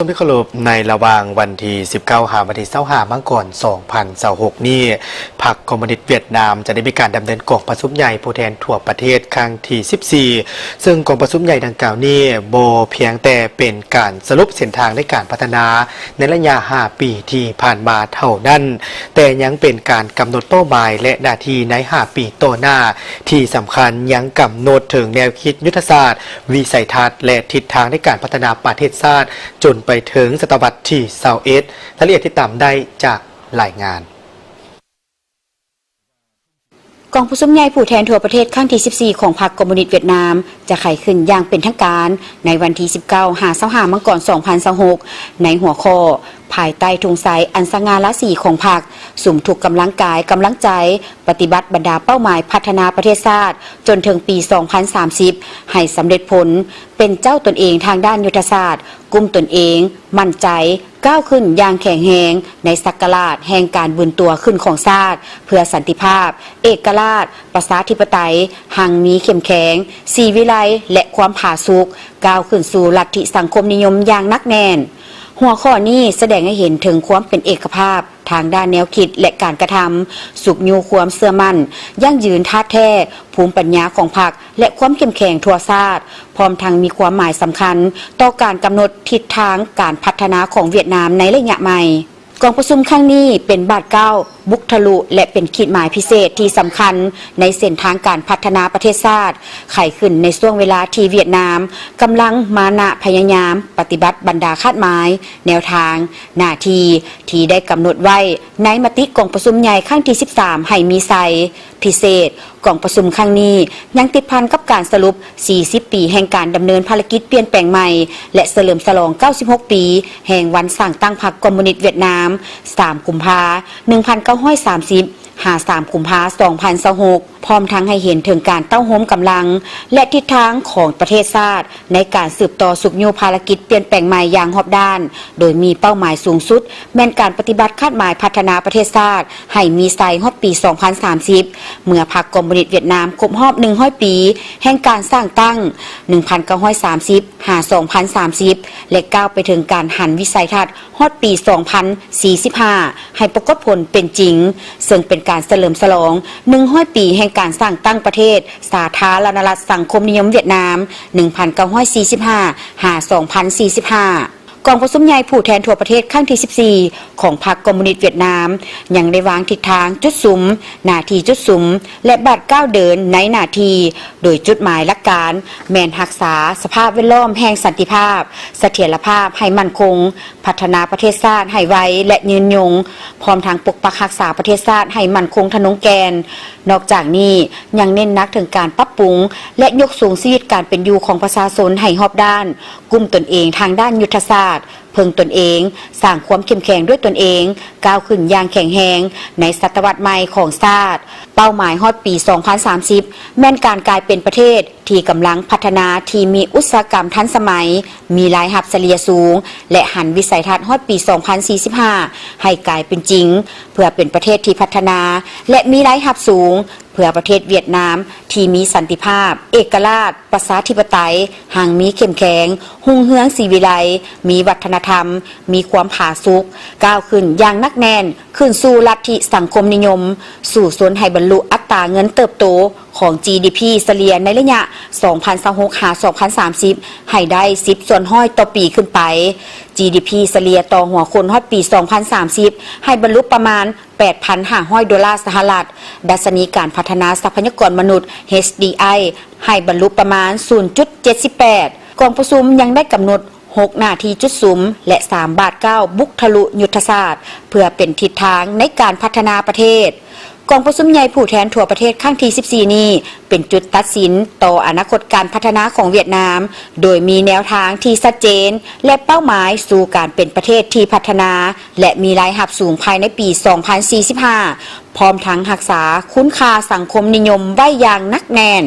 ທີ່ເຄົາລົບ, ໃນລະຫວ່າງວັນທີສິບເກົ້າ ຫາວັນທີຊາວຫ້າ ມັງກອນ ສອງພັນຊາວຫົກນີ້, ພັກຄອມມູນິດຫວຽດນາມຈະໄດ້ມີການດຳເນີນກອງປະຊຸມໃຫຍ່ຜູ້ແທນທົ່ວປະເທດຄັ້ງທີສິບສີ່ ເຊິ່ງກອງປະຊຸມໃຫຍ່ດັ່ງກ່າວນີ້ບໍ່ພຽງແຕ່ເປັນການສະຫຼຸບເສັ້ນທາງໃນການພັດທະນາໃນໄລຍະຫ້າປີທີ່ຜ່ານມາເທົ່ານັ້ນ, ແຕ່ຍັງເປັນການກຳນົດເປົ້າໝາຍ ແລະ ໜ້າທີ່ໃນຫ້າປີຕໍ່ໜ້າ. ທີ່ສຳຄັນຍັງກຳນົດເຖິງແນວຄິດຍຸດທະສາດ, ວິໄສທັດ ແລະ ທິດທາງໃນການພັດທະນາປະເທດຊາດ ຈົນໄປເຖິງສະຕະວັດທີຊາວເອັດ. ລາຍລະອຽດຕິດຕາມໄດ້ຈາກລາຍງານ. ກອງປະຊຸມໃຫຍ່ຜູ້ແທນທົ່ວປະເທດຄັ້ງທີສິບສີ່ ຂອງພັກຄອມມູນິດຫວຽດນາມ ຈະໄຂຂຶ້ນຢ່າງເປັນທາງການໃນວັນທີສິບເກົ້າ ຫາ ຊາວຫ້າ ມັງກອນ ສອງພັນຊາວຫົກ ໃນຫົວຂໍ້ ພາຍໃຕ້ທຸງໄຊອັນສະຫງ່າລາສີຂອງພັກ, ສຸມທຸກກຳລັງກາຍ, ກຳລັງໃຈ, ປະຕິບັດບັນດາເປົ້າໝາຍພັດທະນາປະເທດຊາດ ຈົນເຖິງປີສອງພັນສາມສິບ ໃຫ້ສຳເລັດຜົນ, ເປັນເຈົ້າຕົນເອງທາງດ້ານຍຸດທະສາດ, ກຸ້ມຕົນເອງ, ໝັ້ນໃຈ, ກ້າວຂຶ້ນຢ່າງແຂງແຮງໃນສັກກະລາດແຫ່ງການບືນຕົວຂຶ້ນຂອງຊາດ ເພື່ອສັນຕິພາບ, ເອກະລາດ, ປະຊາທິປະໄຕ, ຮັ່ງມີເຂັ້ມແຂງ, ສີວິໄລ ແລະ ຄວາມຜາສຸກ, ກ້າວຂຶ້ນສູ່ລັດທິສັງຄົມນິຍົມຢ່າງໜັກແໜ້ນ. ຫົວຂໍ້ນີ້ສະແດງໃຫ້ເຫັນເຖິງຄວາມເປັນເອກະພາບທາງດ້ານແນວຄິດ ແລະ ການກະທຳ, ຊຸກຍູ້ຄວາມເຊື່ອໝັ້ນ, ຢັ້ງຢືນທາດແທ້, ພູມປັນຍາຂອງພັກ ແລະ ຄວາມເຂັ້ມແຂງທົ່ວຊາດ, ພ້ອມທັງມີຄວາມໝາຍສຳຄັນຕໍ່ການກຳນົດທິດທາງການພັດທະນາຂອງຫວຽດນາມໃນໄລຍະໃໝ່. ກອງປະຊຸມຄັ້ງນີ້ເປັນບາດກ້າວບຸກທະລຸ ແລະ ເປັນຂີດໝາຍພິເສດທີ່ສຳຄັນໃນເສັ້ນທາງການພັດທະນາປະເທດຊາດ, ໄຂຂຶ້ນໃນຊ່ວງເວລາທີ່ຫວຽດນາມກຳລັງມານະພະຍາຍາມປະຕິບັດບັນດາຄາດໝາຍ, ແນວທາງ, ໜ້າທີ່ທີ່ໄດ້ກຳນົດໄວ້ໃນມະຕິກອງປະຊຸມໃຫຍ່ຄັ້ງທີສິບສາມ ໃຫ້ມີໄຊ. ພິເສດ, ກອງປະຊຸມຄັ້ງນີ້ຍັງຕິດພັນກັບການສະຫຼຸບສີ່ສິບປີແຫ່ງການດຳເນີນພາລະກິດປ່ຽນແປງໃໝ່ ແລະ ສະເຫຼີມສະຫຼອງເກົ້າສິບຫົກປີແຫ່ງວັນສ້າງຕັ້ງພັກຄອມມູນິດຫວຽດນາມ ສາມ ກຸມພາ ໜຶ່ງພັນເກົ້າຮ້ອຍສາມສິບ ຫາ ສາມ ກຸມພາ ສອງພັນຊາວຫົກ ພ້ອມທັງໃຫ້ເຫັນເຖິງການເຕົ້າໂຮມກຳລັງ ແລະ ທິດທາງຂອງປະເທດຊາດ ໃນການສືບຕໍ່ຊຸກຍູ້ພາລະກິດປ່ຽນແປງໃໝ່ຢ່າງຮອບດ້ານ, ໂດຍມີເປົ້າໝາຍສູງສຸດແມ່ນການປະຕິບັດຄາດໝາຍພັດທະນາປະເທດຊາດໃຫ້ມີໄຊຮອດປີສອງພັນສາມສິບ ເມື່ອພັກຄອມມູນິດຫວຽດນາມຄົບຮອບໜຶ່ງຮ້ອຍປີແຫ່ງການສ້າງຕັ້ງ ໜຶ່ງພັນເກົ້າຮ້ອຍສາມສິບ ຫາ ສອງພັນສາມສິບ ແລະ ກ້າວໄປເຖິງການຫັນວິໄສທັດ ຮອດປີສອງພັນສີ່ສິບຫ້າ ໃຫ້ປາກົດຜົນເປັນຈິງ, ເຊິ່ງເປັນການສະເຫຼີມສະຫຼອງໜຶ່ງຮ້ອຍປີແຫ່ງການສ້າງຕັ້ງປະເທດສາທາລະນະລັດສັງຄົມນິຍົມຫວຽດນາມ ໜຶ່ງພັນເກົ້າຮ້ອຍສີ່ສິບຫ້າ ຫາ ສອງພັນສີ່ສິບຫ້າ. ກອງປະຊຸມໃຫຍ່ຜູ້ແທນທົ່ວປະເທດຄັ້ງທີສິບສີ່ ຂອງພັກຄອມມູນິດຫວຽດນາມ ຍັງໄດ້ວາງທິດທາງ, ຈຸດສຸມ, ໜ້າທີ່ຈຸດສຸມ ແລະ ບາດກ້າວເດີນໃນໜ້າທີ່, ໂດຍຈຸດໝາຍຫຼັກການແມ່ນຮັກສາສະພາບແວດລ້ອມແຫ່ງສັນຕິພາບ, ສະຖຽນລະພາບໃຫ້ໝັ້ນຄົງ, ພັດທະນາປະເທດຊາດໃຫ້ໄວ ແລະ ຍືນຍົງ, ພ້ອມທັງປົກປັກຮັກສາປະເທດຊາດໃຫ້ໝັ້ນຄົງທະນົງແກ່ນ. ນອກຈາກນີ້, ຍັງເນັ້ນໜັກເຖິງການປັບປຸງ ແລະ ຍົກສູງຊີວິດການເປັນຢູ່ຂອງປະຊາຊົນໃຫ້ຮອບດ້ານ, ກຸ້ມຕົນເອງທາງດ້ານຍຸດທະສາດ, ເພິ່ງຕົນເອງ, ສ້າງຄວາມເຂັ້ມແຂງດ້ວຍຕົນເອງ, ກ້າວຂຶ້ນຢ່າງແຂງແຮງໃນສະຕະວັດໃໝ່ຂອງຊາດ. ເປົ້າໝາຍຮອດປີສອງພັນສາມສິບ ແມ່ນການກາຍເປັນປະເທດ ທີ່ກຳລັງພັດທະນາທີ່ມີອຸດສາຫະກຳທັນສະໄໝ, ມີລາຍຮັບສະເລ່ຍສູງ ແລະ ຫັນວິໄສທັດຮອດປີສອງພັນສີ່ສິບຫ້າໃຫ້ກາຍເປັນຈິງ, ເພື່ອເປັນປະເທດທີ່ພັດທະນາ ແລະ ມີລາຍຮັບສູງ, ເພື່ອປະເທດຫວຽດນາມທີ່ມີສັນຕິພາບ, ເອກະລາດ, ປະຊາທິປະໄຕ, ຮັ່ງມີເຂັ້ມແຂງ, ຮຸ່ງເຮືອງສີວິໄລ, ມີວັດທະນະທຳ, ມີຄວາມຜາສຸກ, ກ້າວຂຶ້ນຢ່າງໜັກແໜ້ນ, ຂຶ້ນສູ່ລັດທິສັງຄົມນິຍົມ, ສູ້ຊົນໃຫ້ບັນລຸອັດຕາເງິນເຕີບໂຕ ຂອງ ຈີດີພີ ສະເລ່ຍໃນໄລຍະສອງພັນຊາວຫົກ ຫາ ສອງພັນສາມສິບ ໃຫ້ໄດ້ສິບສ່ວນຮ້ອຍຕໍ່ປີຂຶ້ນໄປ. ຈີດີພີ ສະເລ່ຍຕໍ່ຫົວຄົນຮອດປີສອງພັນສາມສິບ ໃຫ້ບັນລຸປະມານແປດພັນຫ້າຮ້ອຍໂດລາສະຫະລັດ, ດັດຊະນີການພັດທະນາຊັບພະຍາກອນມະນຸດ ເອັດດີໄອ ໃຫ້ບັນລຸປະມານສູນຈຸດເຈັດສິບແປດ. ກອງປະຊຸມຍັງໄດ້ກຳນົດ ຫົກ ໜ້າທີ່ຈຸດສຸມ ແລະ ສາມ ບາດກ້າວບຸກທະລຸຍຸດທະສາດ ເພື່ອເປັນທິດທາງໃນການພັດທະນາປະເທດ. ກອງປະຊຸມໃຫຍ່ຜູ້ແທນທົ່ວປະເທດຄັ້ງທີສິບສີ່ນີ້ ເປັນຈຸດຕັດສິນຕໍ່ອະນາຄົດການພັດທະນາຂອງຫວຽດນາມ, ໂດຍມີແນວທາງທີ່ຊັດເຈນ ແລະ ເປົ້າໝາຍສູ່ການເປັນປະເທດທີ່ພັດທະນາ ແລະ ມີລາຍຮັບສູງພາຍໃນປີສອງພັນສີ່ສິບຫ້າ ພ້ອມທັງຮັກສາຄຸນຄ່າສັງຄົມນິຍົມໄວ້ຢ່າງໜັກແໜ້ນ.